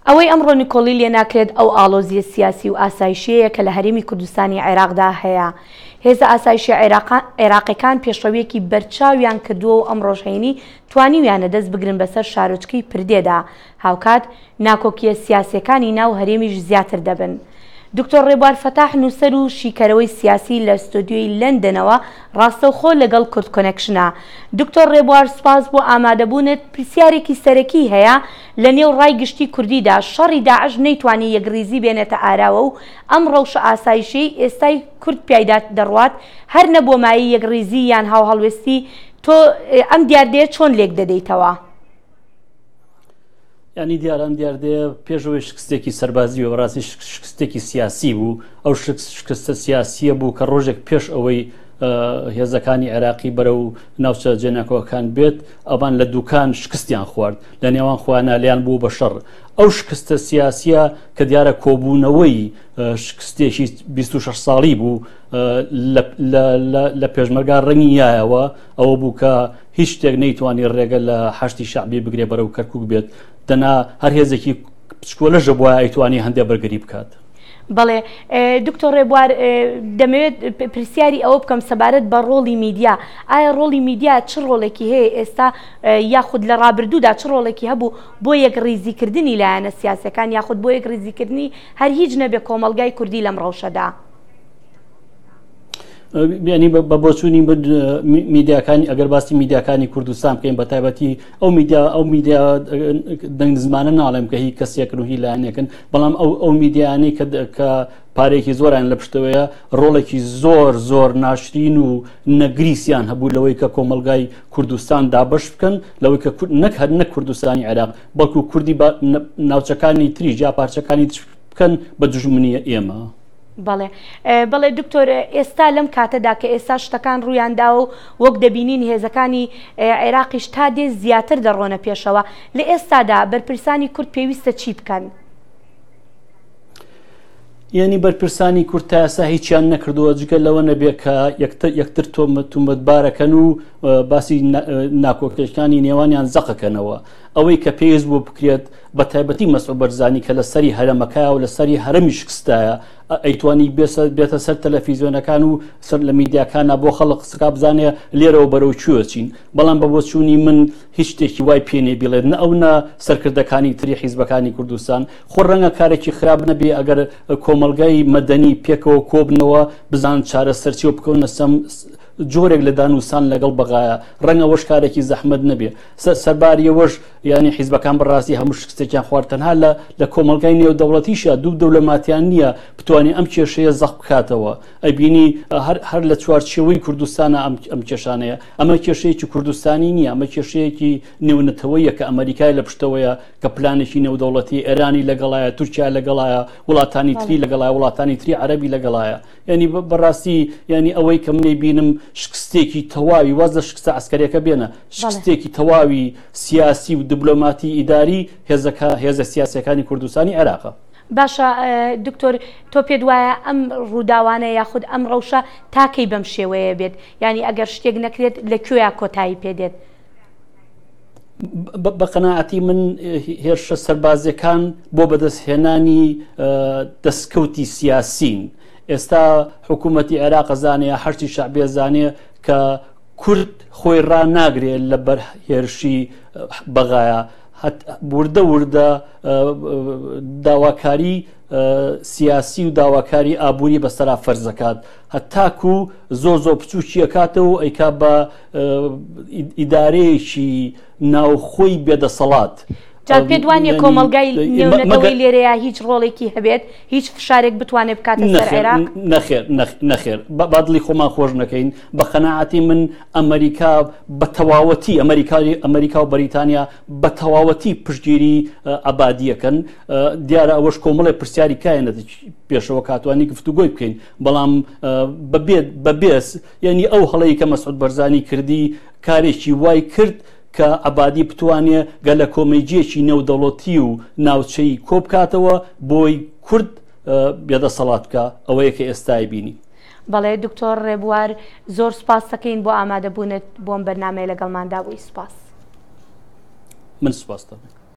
ئەوەی ئەمڕۆ نکۆڵی لێناکرێت ئەو ئاڵۆزییە سیاسی و ئاسایشییەیە کە لە هەرێمی کوردستانی عێراقدا هەیە. هێزە ئاسایشیە عێراقیەکان پێشڕەویەکی بەرچاویان کردووە و ئەمڕۆش هەینی توانیویانە دەست بگرن بەسەر شارۆچکەی پردێدا، هاوکات ناکۆکییە سیاسیەکانی ناو هەرێمیش زیاتر دەبن. دکتۆر ڕێبوار فەتاح نووسەر و شیکەرەوەی سیاسی لە ستۆدیۆی لەندەنەوە ڕاستەوخۆ لەگەڵ کوردکۆنێکشنە. دکتۆر ڕێبوار سوپاس بۆ ئامادەبوونت، پرسیارێکی سەرەکی هەیە، لە نێو ڕای گشتی کوردیدا شەڕی داعش نەیتوانی یەکڕیزی بێنێتە ئاراوە و ئەم ڕەوشە ئاسایشیەی ئێستای کورد پیایدا دەڕوات هەر نەبووە مایەی یەکڕیزی یان هاوهەڵوێستی، تۆ ئەم دیاردەیە چۆن لێک دەدەیتەوە؟ یانی دیارە ئەم دیاردەیە پێش ئەوەی شکستێکی سەربازی بێ بەڕاستی شکستێکی سیاسی بوو ئەو شکستە سیاسیە بوو کە ڕۆژێک پێش ئەوەی هێزەکانی عێراقی بەرەو ناوچە جێناکۆکان بێت ئەوان لە دوکان شکستیان خوارد لە نێوان خۆیانە لیان بوو بە شەڕ ئەو شکستە سیاسیە کە دیارە کۆبوونەوەی شکستێکی 26 ساڵی بوو لە پێشمەرگا ڕەنگی یایەوە ئەوە بوو کە هیچ شتێک نەیتوانی ڕێگە لە حەشدی شەعبی بگرێ بەرەو کەرکوک بێت، دەنا هەر هێزێکی بچکۆلەش بوایە ئەیتوانی هەندێ بەرگری بکات. بەڵێ دکتۆر ڕێبوار دەمەوێت پرسیاری ئەوە بکەم سەبارەت بە ڕۆڵی میدیا ئایا ڕۆڵی میدیا چ ڕۆڵێکی هەیە ئێستا یاخود لە ڕابردوودا چ ڕۆڵێکی هەبوو بۆ یەکڕیزیکردنی لایەنە سیاسەکان یاخود بۆ یەکڕیزیکردنی هەر هیچ نەبێ کۆمەڵگای کوردی لەم ڕەوشەدا؟ ینی بە بۆچوونی میدیاکانی ئەگەر باسی میدیاکانی کوردستان بکەین بە تایبەتی ئەو میدیا ئەو میدیا دەنگ زمانە ناڵێم کە هی کەسێکن و هی لایەنێکن بەڵام ئەو ئەو میدیانەی کە پارێکی زۆران لە پشتەوەیە ڕۆڵێکی زۆر زۆر ناشرین و نەگریسیان هەبوو لەوەی کە کۆمەلگای کوردستان دابش بکەن لەوەی کە نەک هەر نەک کوردستانی عێراق بەڵکو کوردی ناوچەکانی تریش یا پارچەکانی بکەن بە دژمنیە ئێمە. بەڵێ بەڵێ دکتۆر ئێستا لەم کاتەدا کە ئێستا شتەکان ڕوویان داوە و وەک دەبینین هێزەکانی عێراقیش تا دێ زیاتر دەڕۆنە پێشەوە لە ئێستادا بەرپرسانی کورد پێویستە چی بکەن؟ یعنی بەرپرسانی کورد تا ئێستا هیچیان نەکردووە جگە لەوە نەبێ کە یەکتر یەکتر تۆمەتبارەکەن و باسی ناکۆکیەکانی نێوانیان زەقەکەنەوە ئەوەی کە پێویست بوو بکرێت بە تایبەتی مەسعود بەرزانی کە لە سەری هەرەمەکایە و لە سەری هەرەمی شکستایە ئەیتوانی بێتە سەر تەلەفیزیۆنەکان و سەر لە میدیاکانە بۆ خەڵق قسەکا بزانێ لێرەوە بەرەو کوێ چین بەڵام بە بۆچوونی من هیچ شتێکی وای پێ نیە بیڵێت نە ئەو نە سەرکردەکانی تری حیزبەکانی کوردستان خۆ ڕەنگە کارێکی خراپ نەبێ ئەگەر کۆمەڵگای مەدەنی پێکەوە کۆبنەوە بزان چارەسەر چیە و بکەونە سەم جۆرێک لە دانوسان لەگەڵ بەغایە ڕەنگە وەش کارێکی زەحمەت نەبێ سەرباری ئەوەش یانی حیزبەکان بەڕاستی هەموو شکستێکیان خوارد تەنها لە لە کۆمەڵگای نێودەوڵەتیشا دوو دەولەماتیان نییە بتوانێت ئەم کێشەیە زەق بکاتەوە ئەبینی هەر هەر لە چوارچێوەی کوردستانە ئەم ئەم کێشانەیە ئەمە کێشەیەکی کوردستانی نییە ئەمە کێشەیەکی نێونەتەوەیە کە ئەمریکای لە پشتەوەیە کە پلانێکی نێودەوڵەتی ئێرانی لەگەڵایە تورکیا لەگەڵایە وڵاتانی تری لەگەڵایە وڵاتانی تری عەربی لەگەڵایە یانی بەڕاستی یانی ئەوەی کە منەی بینم شکستێکی تەواوی واز لە شکستە عسکەرەکە بێنە شکستێکی تەواوی سیاسی و دیبلۆماتی ئیداری هێزەکە هێزە سیاسەکانی کوردستانی عێراقە. باشە دکتۆر تۆ پێت وایە ئەم ڕووداوانە یاخود ئەم ڕەوشە تاکەی بەم شێوەیە بێت یعنی ئەگەر شتێک نەکرێت لە کوێیا کۆتایی پێدێت؟ بە قەناعەتی من هێرشە سەربازیەکان بۆ بەدەستهێنانی دەستکەوتی سیاسین ئێستا حکوومەتی عێراق زانێ یا حەشدی شەعبیە زانێ کە کورد خۆی ڕاناگرێ لە بەر هێرشی بەغایە وردە وردە داواکاری سیاسی و داواکاری ئابووری بەسەرا فەرزەکات هەتاکو زۆر زۆر بچووکی ئەکاتەوە و ئەیکا بە ئیدارەیەکی ناوخۆی بێدەسەڵات. جا پێت وانیە کۆمەڵگای نێونەتەوەی لێرەیا هیچ ڕۆڵێکی هەبێت هیچ فشارێک بتوانێت بکاتە سەر عێراق؟ نەخێر نەخێر با دڵی خۆمان خۆش نەکەین بە قەناعەتی من ئەمریکا بە تەواوەتی ئەمریکاری ئەمریکا و بەریتانیا بە تەواوەتی پشتگیری عەبادیەکەن دیارە ئەوەش کۆمەڵێ پرسیاری کایەنەتە پێشەوە کاتوانی گفتوگۆی بکەین بەڵام بەبێت بەبێس یعنی ئەو هەڵەی کە مەسعود بەرزانی کردی کارێکی وای کرد کە عەبادی بتوانێ گەلە کۆمەیجیەکی نێودەوڵەتی و ناوچەی کۆبکاتەوە بۆی کورد بێدەسەڵات بکە ئەوەیە کە ئێستای بینی. بەڵێ دکتۆر ڕێبوار زۆر سوپاس دەکەین بۆ ئامادەبوونت بۆم بەرنامەیە لەگەڵماندا بووی سوپاس. من سوپاس دەکەم.